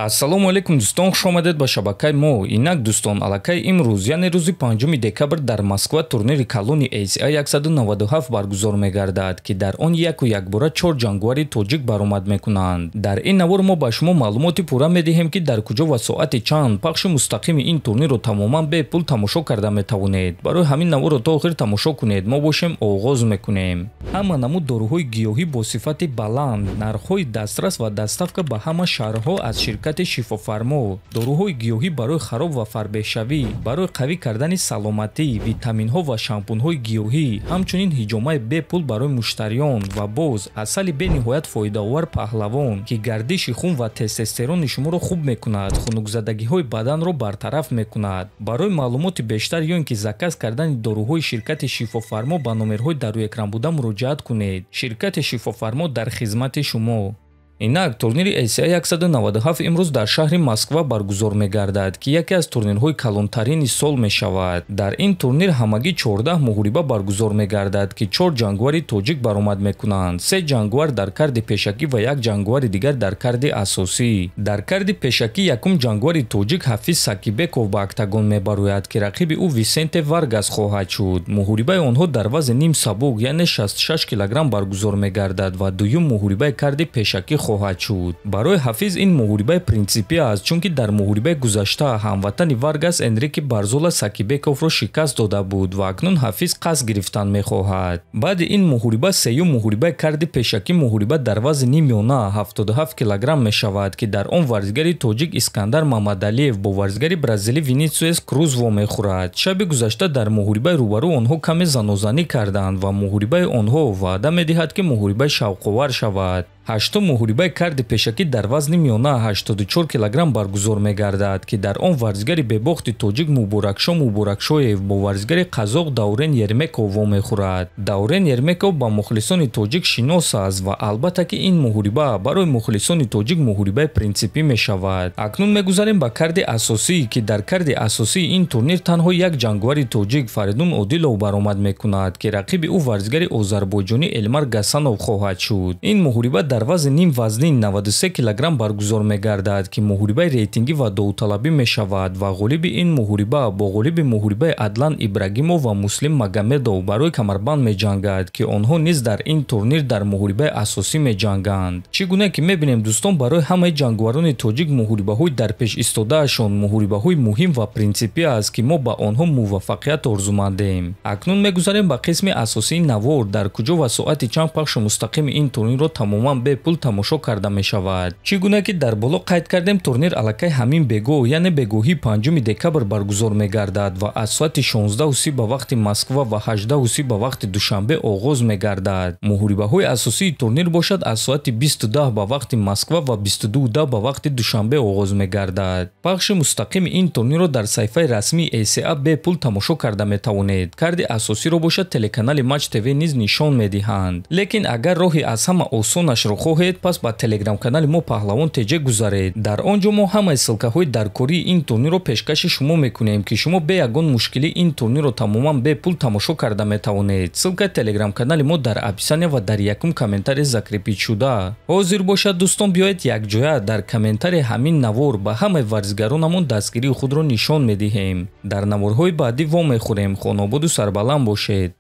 Ассалому алайкум дӯстон, хуш омадед ба шабакаи мо. Инак дӯстон, аллакай имрӯз, яъне рӯзи 5 декабр дар Москва турнири калони ACA 197 баргузор мегардад, ки дар он яку якбора 4 ҷангувари тоҷик баромад мекунанд. Дар ин навор мо ба шумо маълумоти пурра медиҳем, ки дар куҷо ва соати чанд пахши мустақими ин турнирро тамоман бепул тамошо карда метавонед. Барои ҳамин наворро то охир тамошо кунед. Мо бошем оғоз мекунем. Ҳама намуд доруҳои гиёҳӣ бо сифати баланд, нархҳои дастрас ва доставка ба ҳама шаҳрҳо аз ширкати Шифофармо. Доруҳои гиёҳӣ барои хароб ва фарбеҳшавӣ, барои қавӣ кардани саломатӣ, витаминҳо ва шампунҳои гиёҳӣ, ҳамчунин ҳиҷомаи бепул барои муштариён ва боз асали бениҳоят фоидаовар паҳлавон, ки гардиши хун ва тестостерони шуморо хуб мекунад, хунукзадагиҳои баданро бартараф мекунад. Барои маълумоти бештар ё ин ки заказ кардани доруҳои ширкати Шифофармо ба номерҳои дар рӯи экран буда муроҷиат кунед. Ширкати Шифофармо дар хизмати шумо. Инак турнири ACA 197 имрӯз дар шаҳри Москва баргузор мегардад, ки яке аз турнирҳои калонтарини сол мешавад. Дар ин турнир ҳамагӣ 14 муҳориба баргузор мегардад, ки 4 ҷангувари тоҷик баромад мекунанд. 3 ҷангувар дар карди пешакӣ ва 1 ҷангувари дигар дар карди асосӣ. Дар карди пешакӣ якум ҷангувари тоҷик Ҳафиз Сакибеков ба октагон мебарояд, ки рақиби ӯ Висенте Варгас хоҳад шуд. Муҳорибаи онҳо дар вазни ним сабук, яъне 66 килограмм баргузор мегардад ва дуюм муҳорибаи карди пешакӣ хоҳад шуд. Барои Ҳафиз ин муҳорибаи принсипӣ аст, чунки дар муҳорибаи гузашта ҳамватани Варгас Энрике Барзола Сакибековро шикаст дода буд ва акнун Ҳафиз қасд гирифтан мехоҳад. Баъди ин муҳориба сеюм муҳорибаи карди пешакӣ муҳориба дар вазни нимёна 77 килограмм мешавад, ки дар он варзигари тоҷик Искандар Мамадалиев бо варзигари бразилӣ Винисиус Круз вомехӯрад. Шаби гузашта дар муҳорибаи рӯбарӯ онҳо каме занозанӣ карданд ва муҳорибаи онҳо ваъда медиҳад, ки муҳорибаи шавқовар шавад. Ҳаштум муҳорибаи карди пешакӣ дар вазни миёна 84 килограмм баргузор мегардад, ки дар он варзигари бебохти тоҷик Муборакшо Муборакшоев бо варзигари қазоқ Даурен Ермеков вомехӯрад. Даурен Ермеков ба мухлисони тоҷик шинос аст ва албатта ки ин муҳориба барои мухлисони тоҷик муҳорибаи принсипӣ мешавад. Акнун мегузарем ба карди асосӣ, ки дар карди асосии ин турнир танҳо як ҷангувари тоҷик Фаридун Одилов баромад мекунад, ки рақиби ӯ варзигари озарбойҷонӣ Элмар Гасанов хоҳад шуд. Ин муҳориба дар вазни ним вазнин 93 килограмм баргузор мегардад, ки муҳорибаи рейтингӣ ва довталабӣ мешавад ва ғолиби ин муҳориба бо ғолиби муҳорибаи Адлан Ибрагимов ва Муслим Магомедов барои камарбанд меҷангад, ки онҳо низ дар ин турнир дар муҳорибаи асосӣ меҷанганд. Чӣ гуна ки мебинем дӯстон, барои ҳамаи ҷангуварони тоҷик муҳорибаҳои дар пеш истодаашон муҳорибаҳои муҳим ва принсипӣ аст, ки мо ба онҳо муваффақият орзумандем. Акнун мегузарем ба қисми асосии навор, дар куҷо ва соати чанд пахши мустақими ин турнирро тамоман бепул тамошо карда мешавад. Чӣ гуна ки дар боло қайд кардем, турнир аллакай ҳамин бегоҳ, яъне бегоҳии 5 декабр баргузор мегардад ва аз соати 16:30 ба вақти Москва ва 18:30 ба вақти Душанбе оғоз мегардад. Муҳорибаҳои асосии турнир бошад аз соати 20:10 ба вақти Москва ва 22:10 ба вақти Душанбе оғоз мегардад. Пахши мустақими ин турнирро дар саҳифаи расмии ACA бепул тамошо карда метавонед. Карди асосиро бошад телеканали Матч ТВ низ нишон медиҳанд. Лекин агар роҳи аз ҳама осонашро хоҳед, пас ба телеграм-канали мо Паҳлавон ТЖ гузаред. Дар он ҷо мо ҳамаи ссылкаҳои даркории ин турнирро пешкаши шумо мекунем, ки шумо бе ягон мушкилӣ ин турнирро тамоман бепул тамошо карда метавонед. Ссылкаи телеграм-канали мо дар описания ва дар якум комментарий закрепить шуда. Ҳозир бошад дӯстон, биёед якҷоя дар комментарии ҳамин навор ба ҳамаи варзигаронамон дастгирии худро нишон медиҳем. Дар наворҳои баъдӣ вомехӯрем. Хонободу сарбаланд бошед.